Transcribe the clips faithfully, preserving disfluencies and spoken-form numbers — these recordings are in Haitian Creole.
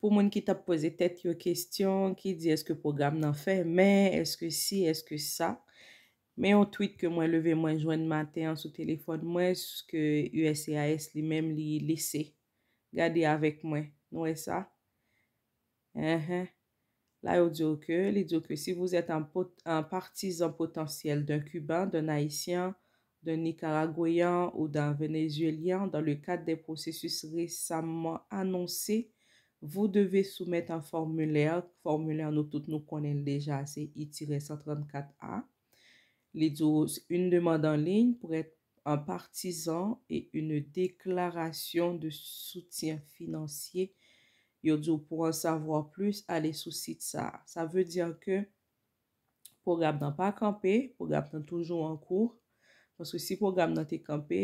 Pou moun ki t ap poze tèt yo kesyon, ki di èske pwogram nan fèmen, èske si, èske sa. Men yon tweet ke mwen leve mwen jwenn maten an sou telefòn mwen, ke U S C I S li menm li lese. Gade avèk mwen, nou wè sa? Enhen. La, yo di w ke, li di w ke si vous êtes un pot- un partisan potentiel d'un Cubain, d'un Haïtien, d'un Nicaraguayen ou d'un Vénézuélien dans le cadre des processus récemment annoncés, vous devez soumettre un formulaire. Fòmilè nou tout nou konnen l deja, se I tirè san trannkat A. Li di w, une demande en ligne pour être un partisan et une déclaration de soutien financier. Yo di w, pour en savoir plus, ale sou sit sa. Sa vle di ke pwogram nan pa kanpe, pwogram nan toujou an kou. Paske si pwogram nan te kanpe,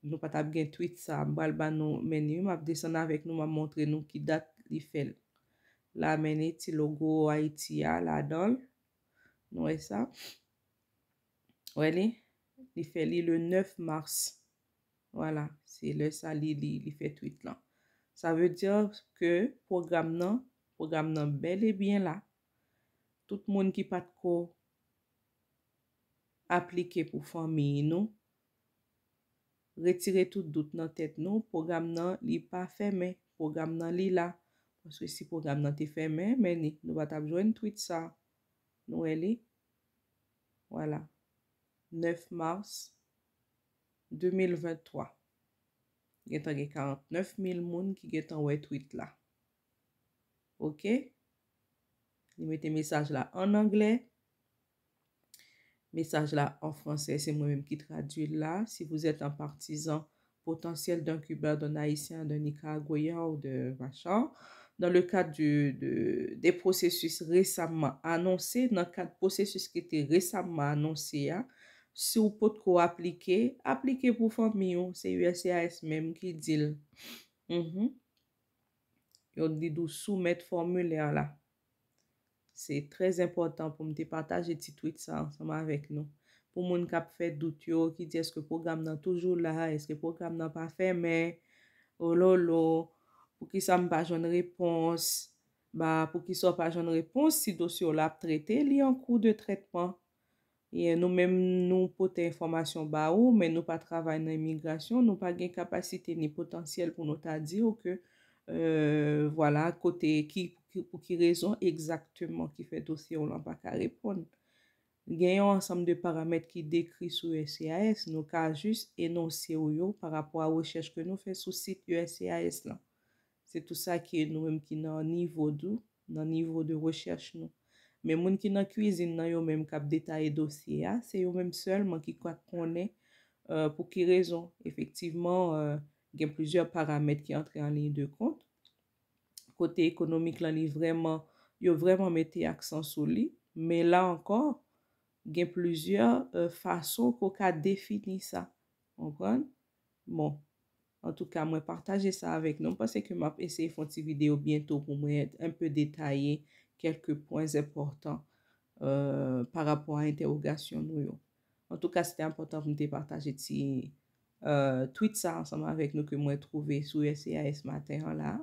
nou pa t ap gen tweet sa. M pral ba nou, men ni, m ap desann avèk nou, m ap montre nou ki dat li fè l. La, men ni ti logo Ayiti a ladan l. Nou wè sa? Wè li? Li fè li le nèf mas. Vwala, se lè sa li, li, li fè tweet lan. Sa vle di ke pwogram nan, pwogram nan bèl e byen la. Tout moun ki pa t ko aplike pou fanmi nou, retire tout dout nan tèt nou, pwogram nan li pa fèmen, pwogram nan li la. Paske si pwogram nan te fèmen, men ni, nou pa t ap jwenn tweet sa. Nou wè li? Vwala. Nèf mas de mil venntwa. Gentan gen karantnèf mil moun ki gentan wè tweet la. Oke? Li mete mesaj la an anglè. Mesaj la an fransè, se mwen menm ki tradui l la. Si vous êtes un partisan potentiel d'un Cubain, d'un Haïtien, d'un Nicaraguayen ou de machin, dans le cadre du, de, des processus récemment annoncés, nan kad pwosesis ki te resaman anonse a, si w potko aplike, aplike pou fanmi w, se U S C I S menm ki di l. Mhm. Yo di w soumèt fòmilè la. Se trè enpòtan pou m te pataje ti tweet sa ansanm avèk nou. Pou moun k ap fè dout yo, ki di èske pwogram nan toujou la, èske pwogram nan pa fèmen, ololo, poukisa m pa jwenn repons, ba, poukisa w pa jwenn repons si dosye w la ap trete, li an kou de trètman. E nou menm, nou pote enfòmasyon ba ou, men nou pa travay nan imigrasyon, nou pa gen kapasite ni potansyèl pou nou ta di w ke, euh, vwala, kote, ki, ki, pou ki rezon egzakteman ki fè dosye w lan pa ka reponn. Gen yon ansanm de paramèt ki dekri sou U S C I S, nou ka jis enonse w yo pa rapò a rechèch ke nou fè sou sit U S C I S lan. Se tou sa ki nou menm ki nan nivo nou, nan nivo de rechèch nou. Men moun ki nan kwizin nan yo menm k ap detaye dosye a, se yo menm sèlman ki ka konnen, euh, pou ki rezon. Efektivman, euh, gen plizyè paramèt ki antre an liy de kont. Kote ekonomik lan, li vrèman, yo vrèman mete aksan sou li. Men la ankò, gen plizyè, euh, fason ke w ka defini sa. Konprann? Bon, antouka, mwen pataje sa avèk nou. M panse ke m ap eseye fè yon ti videyo byento pou mwen enpe detaye kèlke pwen enpòtan, euh, pa rapò a entèwogasyon nou yo. Antouka, se te enpòtan pou m te pataje ti, euh, tweet sa ansanm avèk nou ke mwen twouve sou U S C I S maten an la.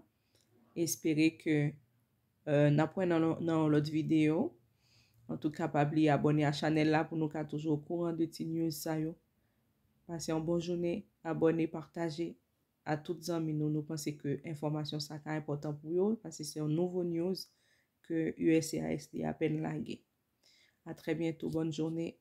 Espere ke, euh, n ap wè nan, nan yon lòt videyo. Antouka, pa bliye abòne a chanèl la pou nou ka toujou okouran de ti news sa yo. Pase yon bon jounen, abòne, pataje a tout zanmi nou, nou panse ke enfòmasyon sa ka enpòtan pou yo, paske se yon nouvo news ke U S C I S li apèn lage. A trè byento, bòn jounen.